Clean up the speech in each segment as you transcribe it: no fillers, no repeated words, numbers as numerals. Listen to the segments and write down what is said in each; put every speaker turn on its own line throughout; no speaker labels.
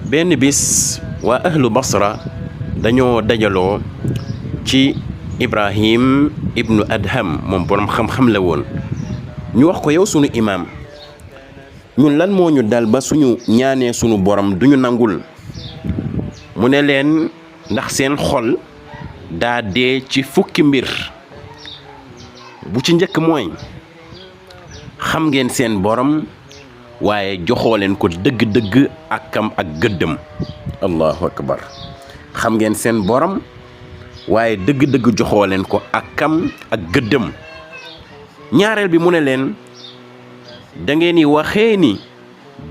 benn bis waa ahlu basra dañoo dajaloo ci Ibrahim ibnu Adham moom borom xam-xam la woon. ñu wax ko yow sunu imaam ñun lan moo ñu dal ba suñu ñaanee sunu borom duñu nangul. mu ne leen ndax seen xol daa dee ci fukki mbir. bu ci njëkk mooy xam ngeen seen borom waaye joxoo leen ko dëgg-dëgg akam ak gëddëm. allahu akbar. xam ngeen seen borom waaye dëgg-dëgg joxoo leen ko akam ak gëddëm. ñaareel bi mu ne leen da ngeen di waxee ni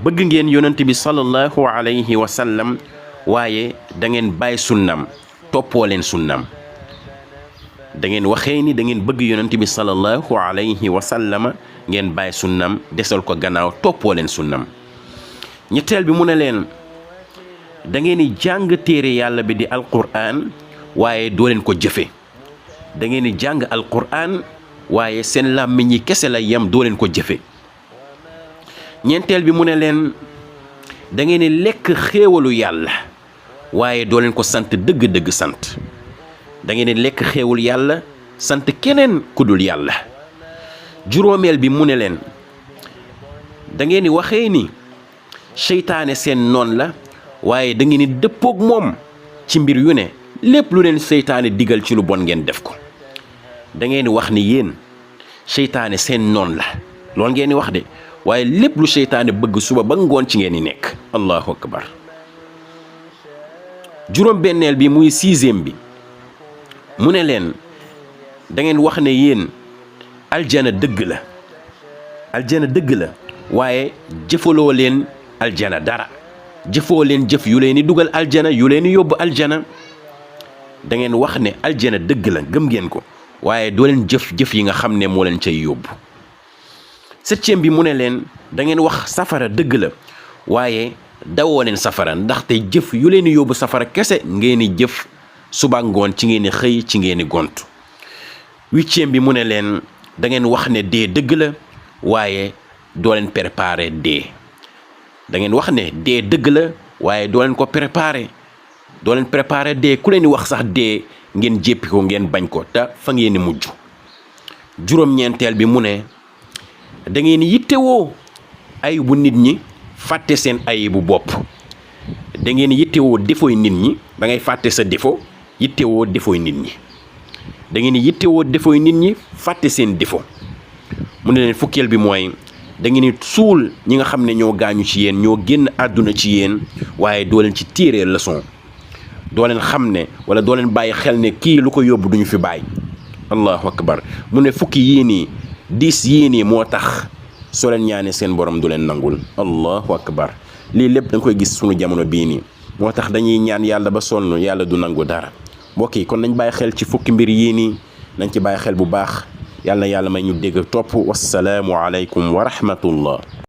bëgg ngeen yonent bi sallallahu alayhi wa sallam waaye da ngeen bàyyi sunnam toppoo leen sunnam. da ngeen waxee ni da ngeen bëgg yonent bi sallallahu alayhi wa sallam ngeen bàyyi sunnam desal ko gannaaw toppoo leen sunnam. ñetteel bi mu ne leen da ngeen di jàng téere yàlla bi di alquran waaye doo leen ko jëfe. da ngeen di jàng alquran waaye seen làmmiñ yi kese la yem doo leen ko jëfe. ñeenteel bi mu ne leen da ngeen di lekk xéewalu yàlla waaye doo leen ko sant dëgg-dëgg sant. da ngeen di lekk xéewul yàlla sant keneen ku dul yàlla. juróomeel bi mu ne leen da ngeen di waxee ni seytaane seen noon la waaye da ngeen di dëppoog moom ci mbir yu ne lépp lu leen seytaane digal ci lu bon ngeen def ko. da ngeen di wax ni yéen seytaane seen noon la loolu ngeen di wax de waaye lépp lu seytaane bëgg suba ba ngoon ci ngeen di nekk. allahu akbar. juróom benneel bi muy sixième bi mu ne leen da ngeen wax ne yéen aljana dëgg la. aljana dëgg la waaye jëfaloo leen aljana dara. jëfoo leen jëf yu leen di dugal aljana yu leen di yóbbu aljana. da ngeen wax ne aljana dëgg la gëm ngeen ko waaye doo leen jëf yi nga xam ne moo leen cay yóbbu. septième bi mu ne leen da ngeen wax safara dëgg la waaye dawoo leen safara ndaxte jëf yu leen di yóbbu safara kese ngeen di jëf suba ngoon ci ngeen di xëy ci ngeen di gont. huitième bi mu ne leen da ngeen wax ne dee dëgg la waaye doo leen préparer dee. da ngeen wax ne dee dëgg la waaye doo leen ko préparer. doo leen préparer dee ku leen di wax sax dee ngeen jéppi ko ngeen bañ ko te fa ngeen di mujj. juróom-ñeenteel bi mu ne da ngeen yittewoo ayibu nit ñi fàtte seen ayibu bopp. da ngeen yittewoo defooy nit ñi da ngay fàtte sa défaut yittewoo defooy nit ñi. da ngeen yittewoo defooy nit ñi fàtte seen défaut. mu ne leen fukkeel bi mooy da ngeen suul ñi nga xam ne ñoo gaañu ci yéen ñoo génn àdduna ci yéen waaye doo leen ci tirer leçon. doo leen xam ne wala doo leen bàyyi xel ne kii lu ko yóbbu duñu fi bàyyi. allahu akbar. mu ne fukki yii nii 10 yii nii moo tax soo leen ñaanee seen borom du leen nangul. allahu akbar. lii lépp da nga koy gis sunu jamono bii nii moo tax dañuy ñaan yàlla ba sonn yàlla du nangu dara. mbokk yi kon nañ bàyyi xel ci fukki mbir yii nii nañ ci bàyyi xel bu baax yàlla may ñu dégg topp. wassalaamu aleykum wa rahmatullah.